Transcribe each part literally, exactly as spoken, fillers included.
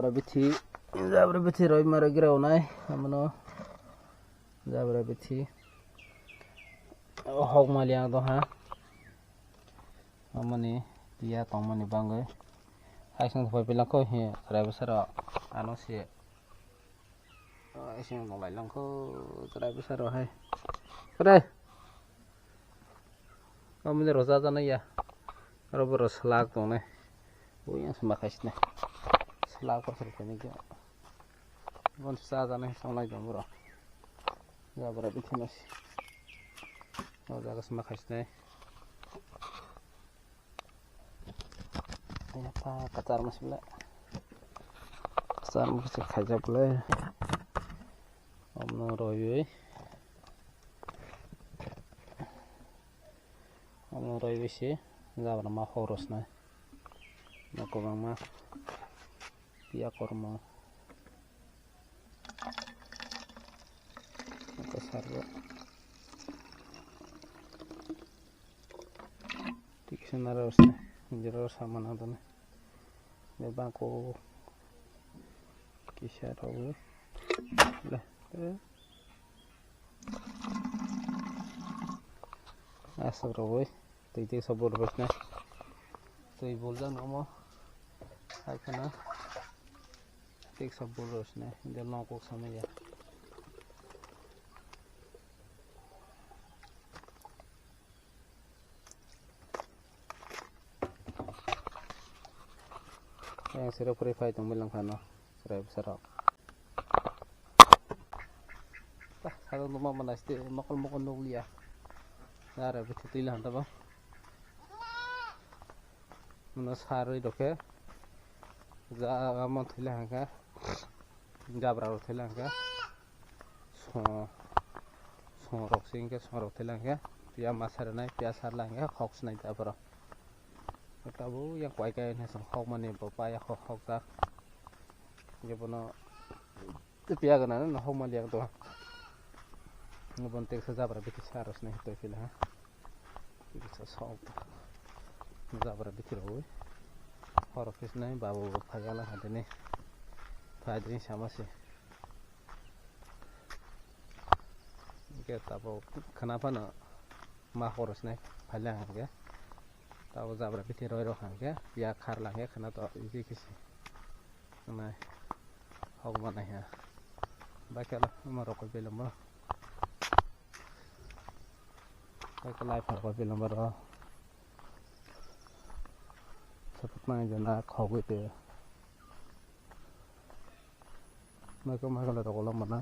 Bithi, jabra bithi roi mara gira unai, amano jabra bithi. Hok mali ang doha. Amani ya tongmani bangoi. Hai sang thoi pilak ko he, rai bwsaro ano se. Ising nolai langkho, chwrai bwsa rw hai. Chwrai. Omo ni rw cha jana ya. Aro bo rw slak tongnai. Bo yang se ma khai sinai. Slak bo se khai nai khe. Bo cha jana songlai tong bwrw. Jabra bithi no se. O jaga se ma khai sinai. Apa kachar masuk le. Kachar masuk khaijak le. Omno roiwi. Omno roiwi se. Jabra ma horosnai. Nokobangma. Piya kormo. Ito sarbo. Tikisa naro se, jero sama nang tane. Bebak ko kisa rogo. Le, eh. Asok rogo. Twi twi sabur rwsne. Twi buljak namo. Hai khana. Twi sabur rwsne. Del no kok samaya. Yang sero puri phai tong bilang khano. Sero sero. Tah, salo numa mana sti mokol mokol nukliya. Nara bithi twi lahan tabo. Mano sarwi dokhe. Ja amon thwi lahan kha. Jabra rok thwi lahan kha. So, so rok sing khe, so rok thwi lahan kha. Piya ma sar nai, piya sar lahan kha, khok snai ta boro. Tabo yang kwai kai ne song khok mani bo pa ya khok khok ta. Je bono Tei piya gana no hokma liya do. Nubon teksa jabra bithi sa rosne hitoi pila ha. Teksa sok. Jabra bithi roi. Horo kisnai babu phayala hadini. Phaidini samasi. Ke tabo khana phano ma horosnai phaila hangke. Tabo jabra bithi roi rok hangke. Piya khar langke khana to iji kisi. Nai. Hok manai ha. Baikhe lo, ma rokoi belong bo. Baikhe lai phar koi belong bo ro. Sapat manai jana khogoi te. Baikhe ma kala rokoi lo mana.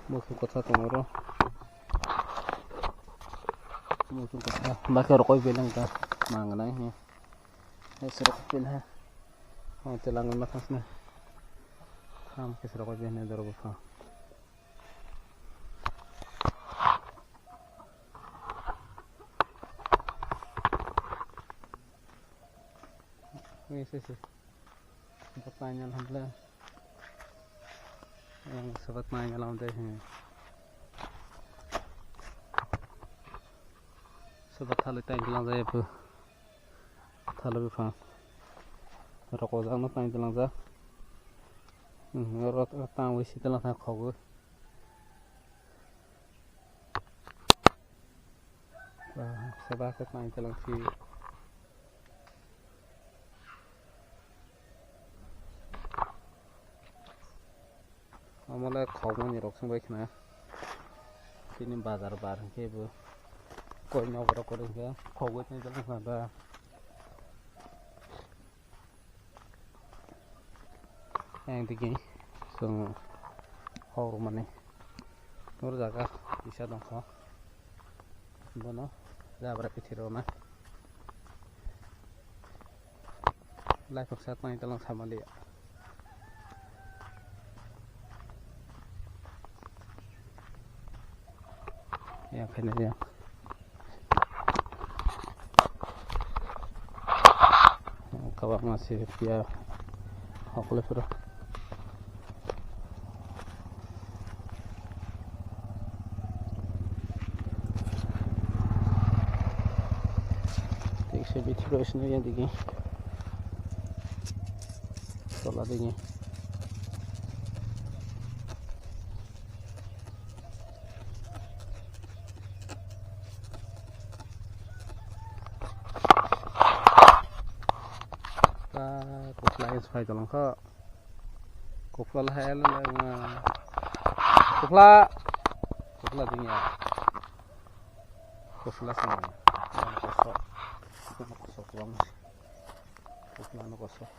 Musu kotha tongoro. Musu kotha. Bakhe rokoi beleng ta. Mangnai he. He se rokoi beleng he. Ho telang ma thasna. Ham ke se rokoi beleng doro bupha. Ese se. Sebat nai nyalam le. Yang sebat nai nyalam de he. Sebat thali tai nyalam de bu. Thali bu pha. Rokojak no tai nyalam ja. Hmm, oro tang wi sitela tha khogu. Seba khe tang telang si. Omo le khogmani rok song bai khna. Tini bazar bar hwnkhe bo koi nok rok kwrwi hwnkhe khogwi tong telang khna da. Yang digi song hor mani. Nur jaga kisa dongkho. Bono jabra pithi rona. Lai paksa tang telang samali. Ya, khaina ya. Kabak ma se piya hokle phiro. Thiro sino ya digi. Tola digi. Ta kokla es phai tolong kho. Kokla hai ala la ma. Kokla. Kokla ding ya. Kokla sini. Kokla. Kokla no kosok.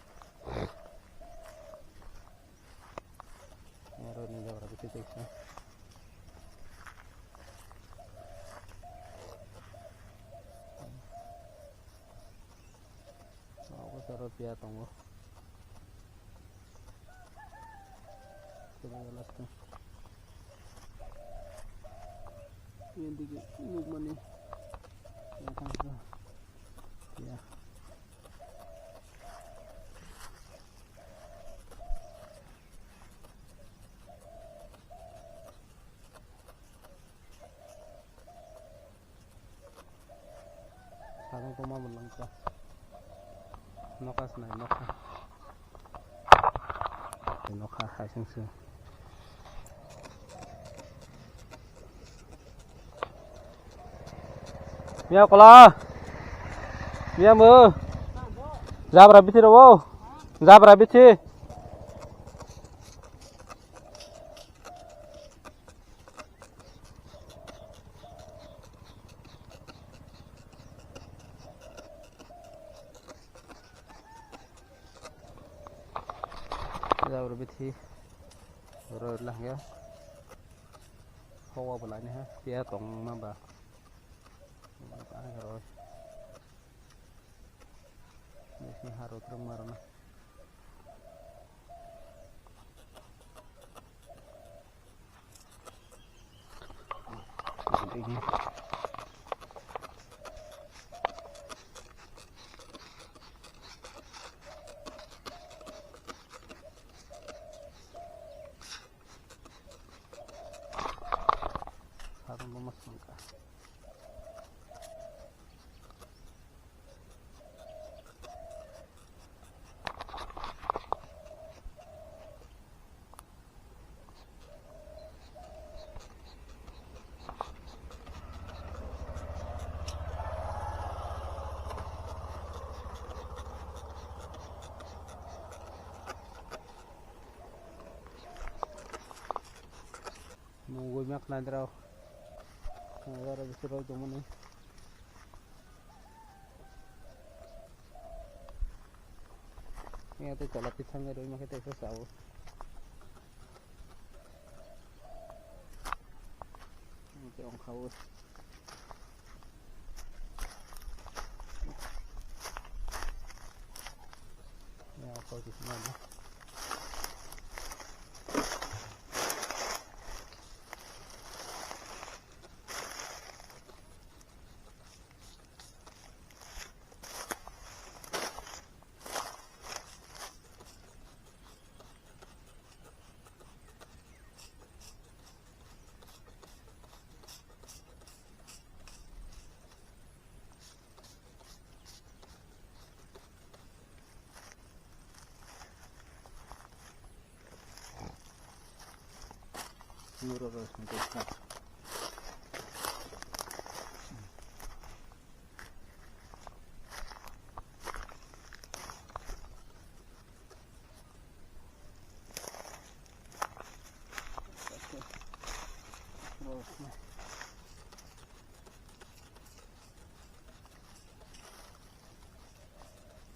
Aro ni jabra bithi tei kha. Obo soro piya tongo. Tei last. Yang digi nukmani. Yang thangsa. Ya. Sadang tongma mwlwng kha. Nokha swnai nokha. Nokha hai sung sung. Miya kola. Miya mo. Jabra bithi robo. Jabra bithi. Jabra bithi. Oro lang ya. Hawa belai ni ha. Tiya tong ma ba. Ba ha ro. Bising haro trung marana. Sarung bo masang ka. Nungwi mak nai drao. Nai drao bisi roi tongmani. Yang tu tola pisang roi mak tei sa sao. Yang tu ong khao. Ya, kau di sini aja.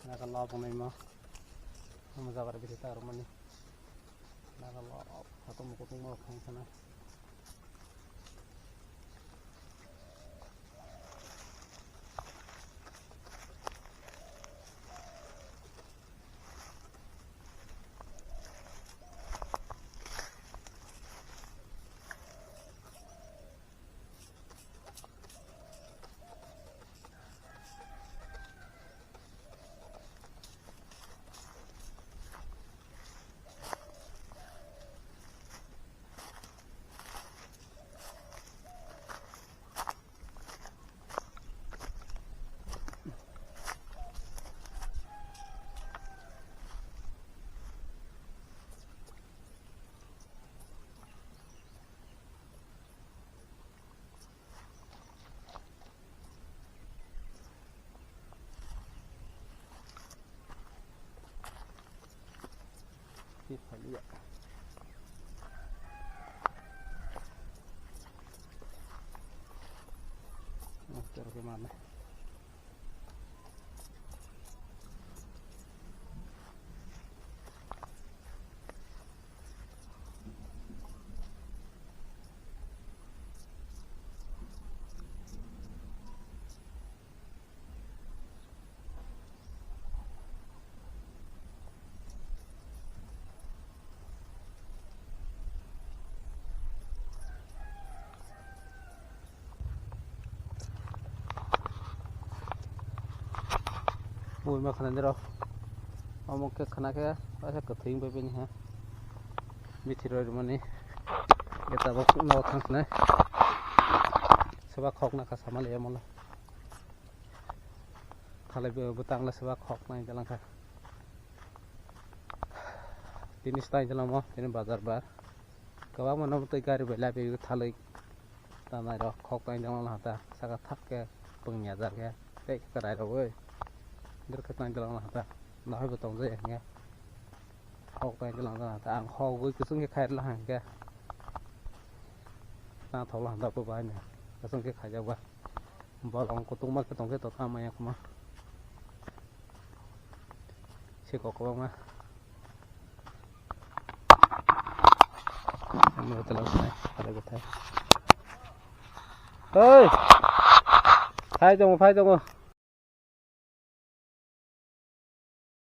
Naga lobong naima. Omo jaga rok bisi ta rwmani. Naga lobong kotorma kotorma rok thang sana. Sip phalia. Oh, terke mana. Bui ma khana nirok. Omo khe khana khe, asa kwthwi wng bai bini ha. Bithi roi rwmani. Eta bo no thang khnai. Seba khok na kha sama le mola. Thalai bo, bo tangla seba khok nai dalang kha. Tini stai dalang mo, tini bazar bar. Kwbangma no tei gari bai labi thalai. Tanai rok khok tai dalang hata. Saka thak khe pungya jar khe. Tei khe karai rok oi. Dur khe tai dalang hata. Nahai bo tong jai hingya. Khok tai dalang hata. Ang khok goi kusung khe khai la hingya. Na thok la hata bo bai ne. Kusung khe khai jak ba. Bolong kutung ma khe tong khe to tamo ya kuma. Se kok kwbangma. Amro tela sai, ada kata. Hei! Phai tongo, phai tongo.